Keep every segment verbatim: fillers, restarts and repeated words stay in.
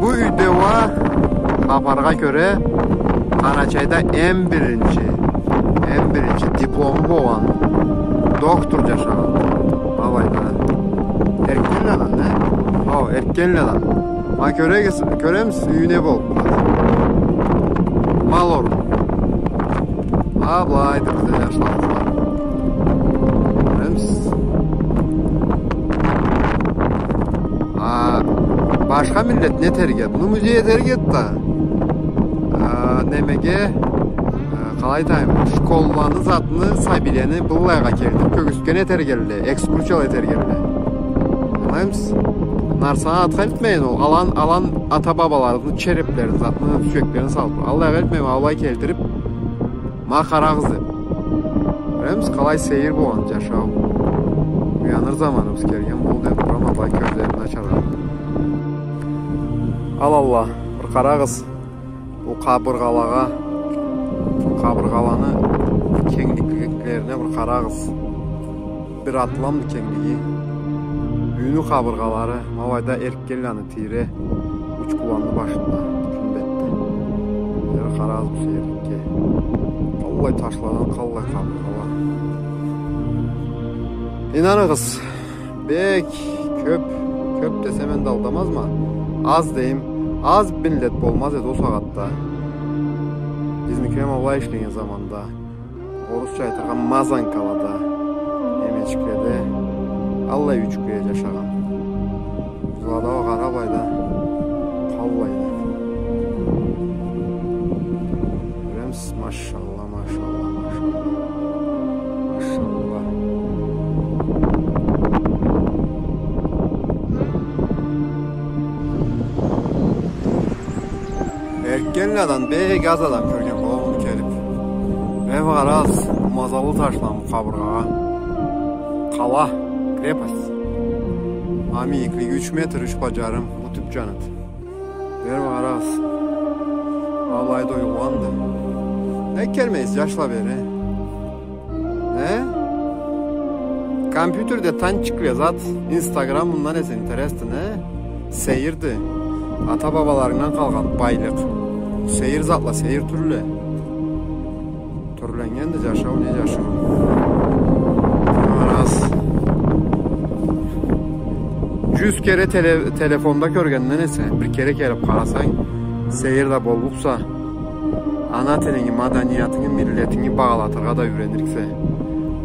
Бу юйде уа, хапаргъа кёре, Къарачайда эм биринчи, эм биринчи диплому болгъан доктор джашагъан. Алайда. Эркенланы, не? О, Эркенланы. Ма кёрегиз, кёремисиз, юйю не болуб. Мал орун. А, былайды бизде джашла. Кёремисиз. А, башха миллет не этерге? Муну музей этерге да. А, немеге, а, къалай айтайым, школланы затны, сабийлени быллайгъа келтириб, кёргюзтген этергелле, экскурсияла этергелле. Ангылаймысыз? Нарсаны атха элтмейин ол. Аланы, аланы ата-бабаларыбызны череплерин, затны, сюеклерин салыб. Аллайгъа элтмейин, алай келтириб, ма къарагъыз деб. Кёремисиз, къалай сейир болгъан джашау. Уяныр заманыбыз келген болду деб турама, былай кёзлерин ачаргъа. Ал Аллах, бир къарагъыз. Бу къабыргъалагъа, къабыргъаланы кенгликлерине бир къарагъыз. Бир атламды кенглиги. Юйню къабыргъалары, ма былайда Эркенланы тийре, Учкуланы башында, кюнбетде. Бир къарагъыз бу сейирликге. Къаллай ташладан, къаллай къабыргъала. Ийнаныгъыз, бек кёб, кёб десем энди алдамазма. Аз дейим, аз миллет болмаз эди ол сагъатда. Бизникиле ма былай ишлеген заманда. Орусча айтыргъа, мазанкалада, немечикледе, аллай юйчюкледе джашагъан. Былада уа къара былайда, къаллай. Кёремисиз, машалла, машалла, машалла. Машалла. Эркенладан бек аз адам кёрген болур келиб. Бир къарагъыз, мазаллы ташла бу къабыргъагъа. Къала, крепость. Ма мийиклиги юч метр, юч бла джарым, бу тюб джаныды. Бир къарагъыз. Алайда оюлгъанды. Не келмейсиз, джашла, бери? Не? Компьютерде танчикле зат, Инстаграм мындан эсе интересди, не? Сейирди. Ата-бабаларынгдан къалгъан байлыкъ. Сейир затла, сейир тюрле. Тюрленнгенди джашау, не джашау. Раз. Джюз кере теле-, телефонда кёргенден эсе, бир кере келиб къарасанг, сейир да боллукъса, ана тилинги, маданиятынгы, миллетинги багъалатыргъа да юренириксе.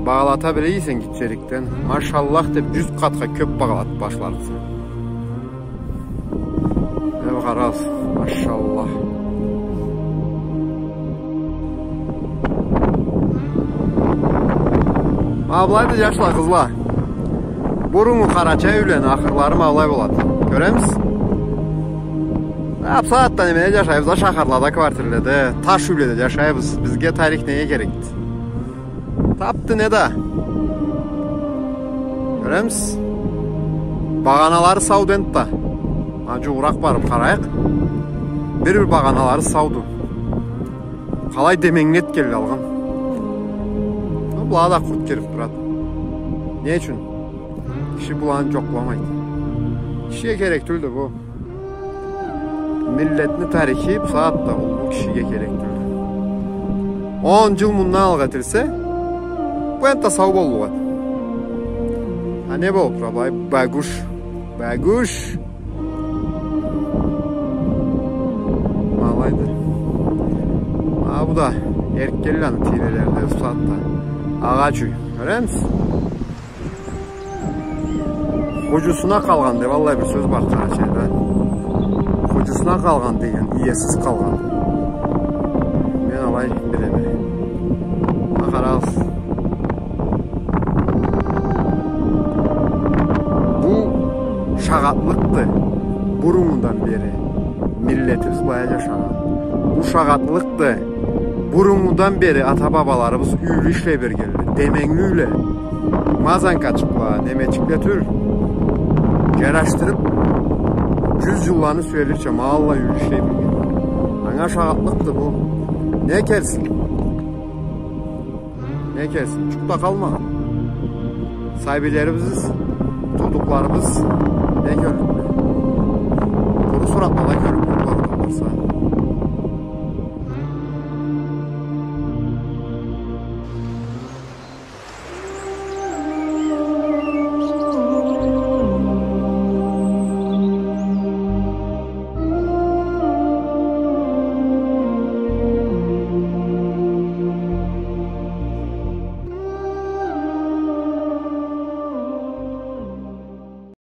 Багъалата биле эсенг гитчеликден, машаллах деб, джюз къатха кёб багъалатыб башларыкъса. Бир къарагъыз, машаллах. Ма былайды, джашла, къызла. Буруннгу къарачай юйлени ахырлары ма былай болады. Кёремисиз? Бусагъатда неме джашайбыз да, шахарлада, квартирледе, таш юйледе джашайбыз. Бизге тарих неге керекди? Табды не да. Кёремисиз? Багъаналары сауду энтда. Ма джууугъуракъ барыб къарайыкъ. Бир-бир багъаналары сауду. Къалай деменгили этгелле алгъын. Была да къурт кирип турады. Не ючюн? Киши буланы джокъламайды. Кишиге керек тюлдю бу. Миллетни тарихи бусагъатда уллу кишиге керек тюлдю. Он джыл мындан алгъа этилсе, бу энтда сау боллукъ эди. А не болуп тура былай? Багуш. Багуш. Ма алайды. А бу да Эркенланы тийрелеринде бусагъатда. Агъач юй. Кёремисиз? Худжусуна къалгъан деп аллай бир сёз бар къарачайда. Худжусуна къалгъан деген, иесиз къалгъан. Мен алай билеме. Ма къарагъыз. Бу шагъатлыкъды. Буруннгудан бери миллетибиз былай джашагъан. Бу шагъатлыкъды. Буруннгудан бери ата-бабаларыбыз юйлю ишлей бергенле. Деменгили юйле. Мазанкачыкъла, немечикле тюл. Джарашдырып, джюз джылланы сюелирча ма аллай юйлю ишлей берген. Анга шагъатлыкъды бу. Не келсин? Не келсин? Джукъ да къалмагъан. Сабийлерибиз, туудукъларыбыз не кёллюкле? Къуру Братла, лайк, барса.